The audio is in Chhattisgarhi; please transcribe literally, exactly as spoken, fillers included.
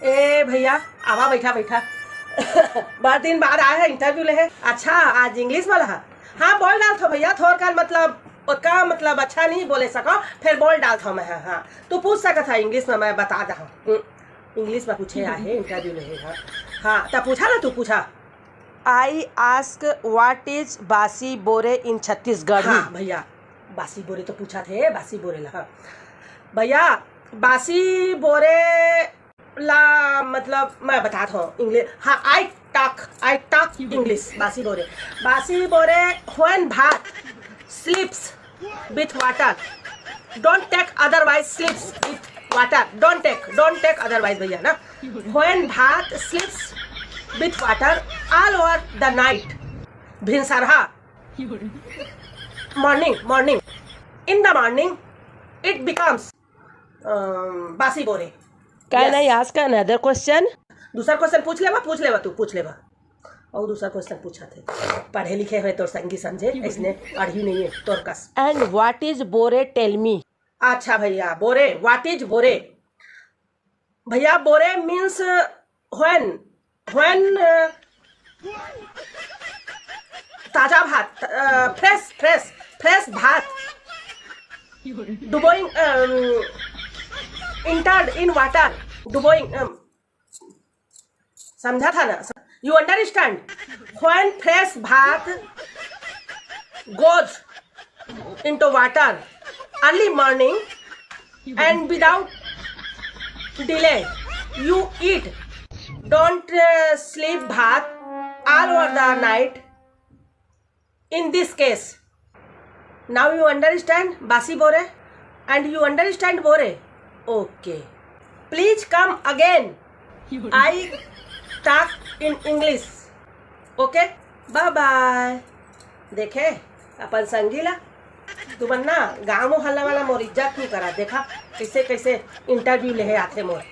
ए भैया, आवा, बैठा बैठा। बड़ दिन बाद आए हे, इंटरव्यू ले हे। अच्छा, आज इंग्लिश वाला हे? हाँ, बोल डालथों भैया, थोरकन मतलब ओतका मतलब अच्छा नहीं बोले सकों, फेर बोल डालथों मैं। हाँ, हाँ, तू पूछ सकत हे इंग्लिश में, मैं बता दहूँ। हम्म, इंग्लिश में पूछे आए हे, इंटरव्यू ले हे। हाँ, हाँ, त पूछा ना, तू पूछा। I ask what is बासी बोरे in छत्तीसगढ़ी? हाँ भैया, बासी बोरे तो पूछा थे, बासी बोरे ला। हाँ भैया, बासी बोरे ला मतलब मैं बतात हूँ इंग्लिश। हाँ, I talk, I talk English। बासी बोरे, बासी बोरे, when भात slips with water, don't take otherwise slips with water, don't take, don't take otherwise भैया ना। When भात slips with water all over the night, भिनसरहा, morning, morning, in the morning it becomes, अम, बासी बोरे। Can I ask another question? दूसर क्वेश्चन पूछ लेबा, पूछ लेबा, तू पूछ लेबा। अउ दूसर क्वेश्चन पूछा थे, पढ़े लिखे हुए तोर संगी समझे, इसने पढ़ी नहीं है तोर कस। And what is बोरे, tell me? अच्छा भैया, बोरे, what is बोरे? भैया, बोरे means when, when, अ, ताजा भात, अ, fresh, fresh, fresh भात, डुबोइंग, अम, entered in water, डुबोइंग, अम, समझा था ना? You understand? When fresh भात goes into water early morning and without delay, you eat. Don't, uh, sleep भात all over the night. In this case, now you understand बासी बोरे and you understand बोरे? Okay. Please come again. I talk in English. Okay? Bye bye. देखे अपन संगी ला, तुमन ना गाँव मोहल्ला वाला मोर इज्जत नहीं करा। देखा कैसे कैसे इंटरव्यू लेहे आथे मोर।